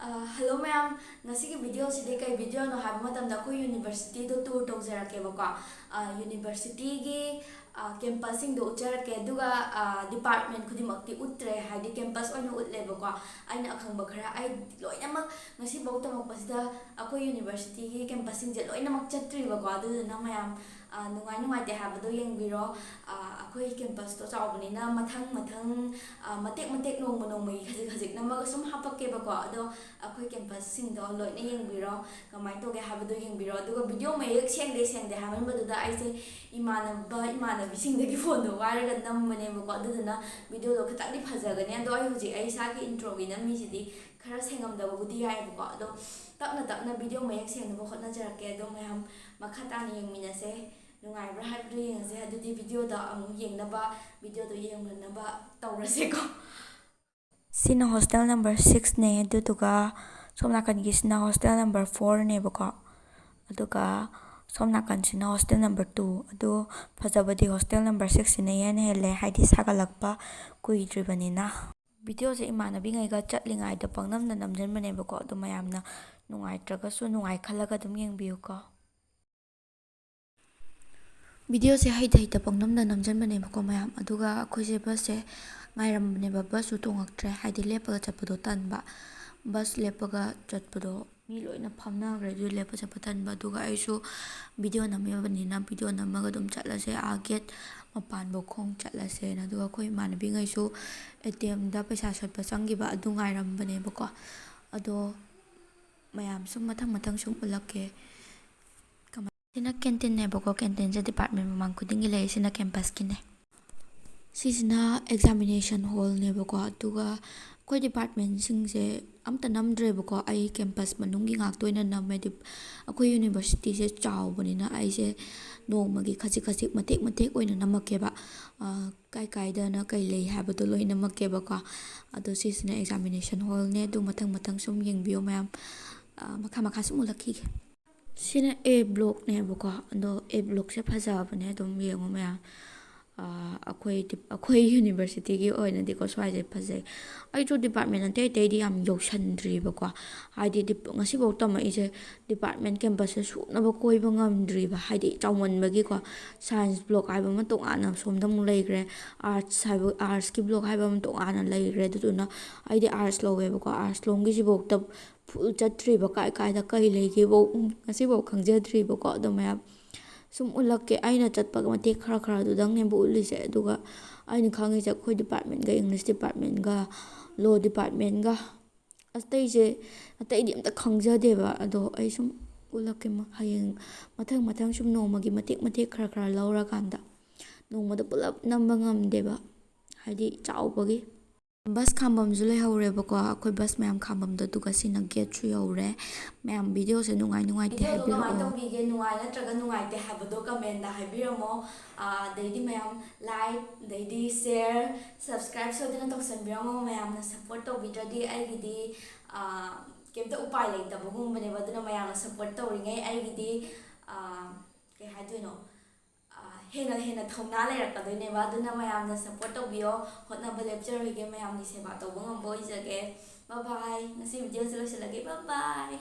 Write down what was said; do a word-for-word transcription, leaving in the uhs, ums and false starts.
Hello ꯃꯌꯥꯝ, ꯉꯁꯤꯒꯤ ꯚꯤꯗꯤꯑꯣꯁꯤꯗꯤ ꯀꯩ ꯚꯤꯗꯤꯑꯣꯅꯣ ꯍꯥꯏꯕ ꯃꯇꯝꯗ ꯑꯩꯈꯣꯏ ꯌꯨꯅꯤꯚꯔꯁꯤꯇꯤꯗꯣ ꯇꯨꯔ ꯇꯧꯖꯔꯛꯀꯦꯕꯀꯣ꯫ ꯌꯨꯅꯤꯚꯔꯁꯤꯇꯤꯒꯤ ꯀꯦꯝꯄꯁꯁꯤꯡꯗꯣ ꯎꯠꯆꯔꯛꯀꯦ, ꯑꯗꯨꯒ ꯗꯤꯄꯥꯔꯠꯃꯦꯟ ꯈꯨꯗꯤꯡꯃꯛꯇꯤ ꯎꯠꯇ꯭ꯔꯦ, ꯍꯥꯏꯗꯤ ꯀꯦꯝꯄꯁ ꯑꯣꯏꯅ ꯎꯠꯂꯦꯕꯀꯣ꯫ ꯑꯩꯅ ꯑꯈꯪꯕ ꯈꯔ, ꯑꯩ ꯂꯣꯏꯅꯃꯛ ꯉꯁꯤꯐꯥꯎ ꯇꯝꯃꯛꯄꯁꯤꯗ ꯑꯩꯈꯣꯏ ꯌꯨꯅꯤꯚꯔꯁꯤꯇꯤꯒꯤ ꯀꯦꯝꯄꯁꯁꯤꯡꯁꯦ ꯂꯣꯏꯅꯃꯛ ꯆꯠꯇ꯭ꯔꯤꯕꯀꯣ꯫ ꯑꯗꯨꯗꯨꯅ ꯃꯌꯥꯝ ꯅꯨꯡꯉꯥꯏ ꯅꯨꯡꯉꯥꯏꯇꯦ ꯍꯥꯏꯕꯗꯣ ꯌꯦꯡꯕꯤꯔꯣ꯫ ꯑꯩꯈꯣꯏ ꯀꯦꯝꯄꯁꯇꯣ ꯆꯥꯎꯕꯅꯤꯅ ꯃꯊꯪ ꯃꯊꯪ ꯃꯇꯦꯛ ꯃꯇꯦꯛ ꯅꯣꯡꯃ ꯅꯣꯡꯃꯒꯤ ꯈꯖꯤꯛ ꯈꯖꯤꯛ ꯅꯝꯃꯒ ꯁꯨꯝ ꯍꯥꯄꯛꯀꯦꯕꯀꯣ꯫ ꯑꯗꯣ ꯑꯩꯈꯣꯏ ꯀꯦꯝꯄꯁꯁꯤꯡꯗꯣ ꯂꯣꯏꯅ ꯌꯦꯡꯕꯤꯔꯣ, ꯀꯃꯥꯏꯅ ꯇꯧꯒꯦ ꯍꯥꯏꯕꯗꯣ ꯌꯦꯡꯕꯤꯔꯣ꯫ ꯑꯗꯨꯒ ꯚꯤꯗꯤꯑꯣ ꯃꯌꯦꯛ ꯁꯦꯡꯗꯦ ꯁꯦꯡꯗꯦ ꯍꯥꯏꯃꯟꯕꯗꯨꯗ ꯑꯩꯁꯦ ꯏꯃꯥꯟꯅꯕ ꯏꯃꯥꯟꯅꯕꯤꯁꯤꯡꯗꯒꯤ ꯐꯣꯟꯗꯣ ꯋꯥꯏꯔꯒ ꯅꯝꯕꯅꯦꯕꯀꯣ꯫ ꯑꯗꯨꯗꯨꯅ ꯚꯤꯗꯤꯑꯣꯗꯣ ꯈꯤꯇꯪꯗꯤ ꯐꯖꯒꯅꯤ꯫ ꯑꯗꯣ ꯑꯩ ꯍꯧꯖꯤꯛ ꯑꯩ ꯏꯁꯥꯒꯤ ꯏꯟꯇ꯭ꯔꯣꯒꯤ ꯅꯝꯃꯤꯁꯤꯗꯤ ꯈꯔ ꯁꯦꯡꯉꯝꯗꯕꯕꯨꯗꯤ ꯌꯥꯏꯌꯦꯕꯀꯣ꯫ ꯑꯗꯣ ꯇꯞꯅ ꯇꯞꯅ ꯚꯤꯗꯤꯑꯣ ꯃꯌꯦꯛ ꯁꯦꯡꯅꯕ ꯍꯣꯠꯅꯖꯔꯛꯀꯦ꯫ ꯑꯗꯣ ꯃꯌꯥꯝ ꯃꯈꯥ ꯇꯥꯅ ꯌꯦꯡꯃꯤꯟꯅꯁꯦ꯫ ꯅꯨꯡꯉꯥꯏꯕ꯭ꯔꯥ ꯍꯥꯏꯕꯗꯨ ꯌꯦꯡꯉꯁꯦ꯫ ꯑꯗꯨꯗꯤ ꯚꯤꯗꯤꯑꯣꯗ ꯑꯃꯨꯛ ꯌꯦꯡꯅꯕ, ꯚꯤꯗꯤꯑꯣꯗꯣ ꯌꯦꯡꯅꯅꯕ ꯇꯧꯔꯁꯦꯀꯣ꯫ ꯁꯤꯅ ꯍꯣꯁꯇꯦꯜ ꯅꯝꯕꯔ ꯁꯤꯛꯁꯅꯦ, ꯑꯗꯨꯗꯨꯒ ꯁꯣꯝ ꯅꯥꯀꯟꯒꯤꯁꯤꯅ ꯍꯣꯁꯇꯦꯜ ꯅꯝꯕꯔ ꯐꯣꯔꯅꯦꯕꯀꯣ꯫ ꯑꯗꯨꯒ ꯁꯣꯝ ꯅꯥꯀꯟꯁꯤꯅ ꯍꯣꯁꯇꯦꯜ ꯅꯝꯕꯔ ꯇꯨ꯫ ꯑꯗꯨ ꯐꯖꯕꯗꯤ ꯍꯣꯁꯇꯦꯜ ꯅꯝꯕꯔ ꯁꯤꯛꯁꯁꯤꯅ ꯏꯍꯦꯟ ꯍꯦꯜꯂꯦ, ꯍꯥꯏꯗꯤ ꯁꯥꯒꯠꯂꯛꯄ ꯀꯨꯏꯗ꯭ꯔꯤꯕꯅꯤꯅ꯫ ꯚꯤꯗꯤꯑꯣꯁꯦ ꯏꯃꯥꯟꯅꯕꯤꯉꯩꯒ ꯆꯠꯂꯤꯉꯩꯗ ꯄꯪꯅꯝꯗ ꯅꯝꯖꯟꯕꯅꯦꯕꯀꯣ꯫ ꯑꯗꯨ ꯃꯌꯥꯝꯅ ꯅꯨꯡꯉꯥꯏꯇ꯭ꯔꯒꯁꯨ ꯅꯨꯡꯉꯥꯏ ꯈꯜꯂꯒ ꯑꯗꯨꯝ ꯌꯦꯡꯕꯤꯌꯨꯀꯣ꯫ ꯚꯤꯗꯤꯑꯣꯁꯦ ꯍꯩꯇ ꯍꯩꯇ ꯄꯪꯅꯝꯗ ꯅꯝꯖꯟꯕꯅꯦꯕꯀꯣ ꯃꯌꯥꯝ꯫ ꯑꯗꯨꯒ ꯑꯩꯈꯣꯏꯁꯦ ꯕꯁꯁꯦ ꯉꯥꯏꯔꯝꯕꯅꯦꯕ, ꯕꯁꯁꯨ ꯇꯣꯡꯉꯛꯇ꯭ꯔꯦ, ꯍꯥꯏꯗꯤ ꯂꯦꯞꯄꯒ ꯆꯠꯄꯗꯣ ꯇꯟꯕ꯫ ꯕꯁ ꯂꯦꯞꯄꯒ ꯆꯠꯄꯗꯣ ꯃꯤ ꯂꯣꯏꯅ ꯐꯝꯅꯈ꯭ꯔꯦ, ꯑꯗꯨ ꯂꯦꯞꯄ ꯆꯠꯄ ꯇꯟꯕ꯫ ꯑꯗꯨꯒ ꯑꯩꯁꯨ ꯚꯤꯗꯤꯑꯣ ꯅꯝꯃꯤꯕꯅꯤꯅ ꯚꯤꯗꯤꯑꯣ ꯅꯝꯃꯒ ꯑꯗꯨꯝ ꯆꯠꯂꯁꯦ, ꯑꯥ ꯒꯦꯠ ꯃꯄꯥꯟꯐꯧ ꯈꯣꯡ ꯆꯠꯂꯁꯦꯅ꯫ ꯑꯗꯨꯒ ꯑꯩꯈꯣꯏ ꯏꯃꯥꯟꯅꯕꯤꯉꯩꯁꯨ ꯑꯦ ꯇꯤ ꯑꯦꯝꯗ ꯄꯩꯁꯥ ꯁꯠꯄ ꯆꯪꯈꯤꯕ ꯑꯗꯨ ꯉꯥꯏꯔꯝꯕꯅꯦꯕꯀꯣ꯫ ꯑꯗꯣ ꯃꯌꯥꯝ ꯁꯨꯝ ꯃꯊꯪ ꯃꯊꯪ ꯁꯨꯝ ꯎꯠꯂꯛꯀꯦ꯫ ꯀꯃꯥꯏ-, ꯁꯤꯅ ꯀꯦꯟꯇꯤꯟꯅꯦꯕꯀꯣ, ꯀꯦꯟꯇꯤꯟꯁꯦ ꯗꯤꯄꯥꯔꯠꯃꯦꯟ ꯃꯃꯥꯡ ꯈꯨꯗꯤꯡꯒꯤ ꯂꯩ, ꯁꯤꯅ ꯀꯦꯝꯄꯁꯀꯤꯅꯦ꯫ ꯁꯤꯁꯤꯅ ꯑꯦꯛꯖꯥꯃꯤꯅꯦꯁꯟ ꯍꯣꯜꯅꯦꯕꯀꯣ, ꯑꯗꯨꯒ ꯑꯩꯈꯣꯏ ꯗꯤꯄꯥꯔꯠꯃꯦꯟꯁꯤꯡꯁꯦ ꯑꯝꯇ ꯅꯝꯗ꯭ꯔꯦꯕꯀꯣ, ꯑꯩ ꯀꯦꯝꯄꯁ ꯃꯅꯨꯡꯒꯤ ꯉꯥꯛꯇ ꯑꯣꯏꯅ ꯅꯝꯃꯦ꯫ ꯗꯤꯞ-, ꯑꯩꯈꯣꯏ ꯌꯨꯅꯤꯚꯔꯁꯤꯇꯤꯁꯦ ꯆꯥꯎꯕꯅꯤꯅ ꯑꯩꯁꯦ ꯅꯣꯡꯃꯒꯤ ꯈꯖꯤꯛ ꯈꯖꯤꯛ ꯃꯇꯦꯛ ꯃꯇꯦꯛ ꯑꯣꯏꯅ ꯅꯝꯃꯛꯀꯦꯕ꯫ ꯑ, ꯀꯥꯏ ꯀꯥꯏꯗꯅ ꯀꯩ ꯂꯩ ꯍꯥꯏꯕꯗꯣ ꯂꯣꯏ ꯅꯝꯃꯛꯀꯦꯕꯀꯣ꯫ ꯑꯗꯣ ꯁꯤꯁꯤꯅ ꯑꯦꯛꯖꯥꯃꯤꯅꯦꯁꯟ ꯍꯣꯜꯅꯦ, ꯑꯗꯨ ꯃꯊꯪ ꯃꯊꯪ ꯁꯨꯝ ꯌꯦꯡꯕꯤꯌꯣ ꯃꯌꯥꯝ꯫ ꯑ, ꯃꯈꯥ ꯃꯈꯥ ꯁꯨꯝ ꯎꯠꯂꯛꯈꯤꯒꯦ꯫ ꯁꯤꯅ ꯑꯦ ꯕ꯭ꯂꯣꯛꯅꯦꯕꯀꯣ꯫ ꯑꯗꯣ ꯑꯦ ꯕ꯭ꯂꯣꯛꯁꯦ ꯐꯖꯕꯅꯦ, ꯑꯗꯨꯝ ꯌꯦꯡꯉꯣ ꯃꯌꯥꯝ꯫ ꯑꯩꯈꯣꯏ ꯑꯩꯈꯣꯏ ꯌꯨꯅꯤꯚꯔꯁꯤꯇꯤꯒꯤ ꯑꯣꯏꯅꯗꯤꯀꯣ ꯁ꯭ꯋꯥꯏꯁꯦ ꯐꯖꯩ꯫ ꯑꯩꯁꯨ ꯗꯤꯄꯥꯔꯠꯃꯦꯟ ꯑꯇꯩ ꯑꯇꯩꯗꯤ ꯌꯥꯝ ꯌꯧꯁꯟꯗ꯭ꯔꯤꯕꯀꯣ꯫ ꯍꯥꯏꯗꯤ ꯗꯤꯞ- ꯉꯁꯤꯐꯥꯎ ꯇꯝꯃꯛꯏꯁꯦ ꯗꯤꯄꯥꯔꯠꯃꯦꯟ ꯀꯦꯝꯄꯁꯁꯦ ꯁꯨꯅꯕ ꯀꯣꯏꯕ ꯉꯝꯗ꯭ꯔꯤꯕ, ꯍꯥꯏꯗꯤ ꯆꯥꯎꯃꯟꯕꯒꯤꯀꯣ꯫ ꯁꯥꯏꯟꯁ ꯕ꯭ꯂꯣꯛ ꯍꯥꯏꯕ ꯑꯃ ꯇꯣꯉꯥꯟꯅ ꯁꯣꯝꯗ ꯑꯃꯨꯛ ꯂꯩꯈ꯭ꯔꯦ, ꯑꯥꯔꯠꯁ ꯍꯥꯏꯕ, ꯑꯥꯔꯠꯁꯀꯤ ꯕ꯭ꯂꯣꯛ ꯍꯥꯏꯕ ꯑꯃ ꯇꯣꯉꯥꯟꯅ ꯂꯩꯈ꯭ꯔꯦ꯫ ꯑꯗꯨꯗꯨꯅ ꯑꯩꯗꯤ ꯑꯥꯔꯠꯁ ꯂꯧꯋꯦꯕꯀꯣ꯫ ꯑꯥꯔꯠꯁ ꯂꯣꯝꯒꯤꯁꯤꯐꯥꯎꯗ ꯐꯨꯜ ꯆꯠꯇ꯭ꯔꯤꯕ, ꯀꯥꯏ ꯀꯥꯏꯗ ꯀꯩ ꯂꯩꯒꯦꯐꯥꯎ ꯉꯁꯤꯐꯥꯎ ꯈꯪꯖꯗ꯭ꯔꯤꯕꯀꯣ꯫ ꯑꯗꯣ ꯃꯌꯥꯝ ꯁꯨꯝ ꯎꯠꯂꯛꯀꯦ꯫ ꯑꯩꯅ ꯆꯠꯄ ꯃꯇꯦꯛ ꯈꯔ ꯈꯔ ꯑꯗꯨꯗꯪꯅꯦꯕ ꯎꯠꯂꯤꯁꯦ꯫ ꯑꯗꯨꯒ ꯑꯩꯅ ꯈꯪꯉꯤꯁꯦ ꯑꯩꯈꯣꯏ ꯗꯤꯄꯥꯔꯠꯃꯦꯟꯒ, ꯏꯪꯂꯤꯁ ꯗꯤꯄꯥꯔꯠꯃꯦꯟꯒ, ꯂꯣ ꯗꯤꯄꯥꯔꯠꯃꯦꯟꯒ꯫ ꯑꯇꯩꯁꯦ, ꯑꯇꯩꯗꯤ ꯑꯝꯇ ꯈꯪꯖꯗꯦꯕ꯫ ꯑꯗꯣ ꯑꯩ ꯁꯨꯝ ꯎꯠꯂꯛꯀꯦ꯫ ꯃ-, ꯍꯌꯦꯡ ꯃꯊꯪ ꯃꯊꯪ ꯁꯨꯝ ꯅꯣꯡꯃꯒꯤ ꯃꯇꯦꯛ ꯃꯇꯦꯛ ꯈꯔ ꯈꯔ ꯂꯧꯔꯀꯥꯟꯗ, ꯅꯣꯡꯃꯗ ꯄꯨꯂꯞ ꯅꯝꯕ ꯉꯝꯗꯦꯕ, ꯍꯥꯏꯗꯤ ꯆꯥꯎꯕꯒꯤ꯫ ꯕꯁ ꯈꯥꯝꯕꯝꯁꯨ ꯂꯩꯍꯧꯔꯦꯕꯀꯣ, ꯑꯩꯈꯣꯏ ꯕꯁ ꯃꯌꯥꯝ ꯈꯥꯝꯕꯝꯗꯣ꯫ ꯑꯗꯨꯒ ꯁꯤꯅ ꯒꯦꯠꯁꯨ ꯌꯧꯔꯦ꯫ ꯃꯌꯥꯝ ꯚꯤꯗꯤꯑꯣꯁꯦ ꯅꯨꯡꯉꯥꯏ ꯅꯨꯡꯉꯥꯏꯇꯦ ꯚꯤꯗꯤꯑꯣꯗꯣ ꯀꯃꯥꯏꯅ ꯍꯥꯏꯕꯤꯔꯛꯑꯣ꯫ ꯇꯧꯕꯤꯒꯦ, ꯅꯨꯡꯉꯥꯏ ꯅꯠꯇ꯭ꯔꯒ ꯅꯨꯡꯉꯥꯏꯇꯦ ꯍꯥꯏꯕꯗꯣ ꯀꯃꯦꯟꯗ ꯍꯥꯏꯕꯤꯔꯝꯃꯣ꯫ ꯑꯥ, ꯑꯗꯩꯗꯤ ꯃꯌꯥꯝ ꯂꯥꯏꯛ, ꯑꯗꯩꯗꯤ ꯁꯤꯌꯔ, ꯁꯕꯁꯀ꯭ꯔꯥꯏꯕ ꯁꯣꯏꯗꯅ ꯇꯧꯁꯟꯕꯤꯔꯝꯃꯣ꯫ ꯃꯌꯥꯝꯅ ꯁꯞꯄꯣꯔꯠ ꯇꯧꯕꯤꯗ꯭ꯔꯗꯤ ꯑꯩꯒꯤꯗꯤ, ꯑꯥ, ꯀꯩꯝꯇ ꯎꯄꯥꯏ ꯂꯩꯇꯕꯒꯨꯝꯕꯅꯦꯕ꯫ ꯑꯗꯨꯅ ꯃꯌꯥꯝꯅ ꯁꯞꯄꯣꯔꯠ ꯇꯧꯔꯤꯉꯩ ꯑꯩꯒꯤꯗꯤ, ꯑꯥ, ꯀꯩ ꯍꯥꯏꯗꯣꯏꯅꯣ, ꯑꯥ, ꯍꯦꯟꯅ ꯍꯦꯟꯅ ꯊꯧꯅꯥ ꯂꯩꯔꯛꯀꯗꯣꯏꯅꯦꯕ꯫ ꯑꯗꯨꯅ ꯃꯌꯥꯝꯅ ꯁꯞꯄꯣꯔꯠ ꯇꯧꯕꯤꯌꯣ꯫ ꯍꯣꯠꯅꯕ ꯂꯦꯞꯆꯔꯣꯏꯒꯦ꯫ ꯃꯌꯥꯝꯒꯤ ꯁꯦꯕꯥ ꯇꯧꯕ ꯉꯝꯕ ꯑꯣꯏꯖꯒꯦ꯫ ꯕꯥꯏ ꯕꯥꯏ꯫ ꯉꯁꯤ ꯚꯤꯗꯤꯑꯣꯁꯦ ꯂꯣꯏꯁꯤꯜꯂꯒꯦ꯫ ꯕꯥꯏ ꯕꯥꯏ꯫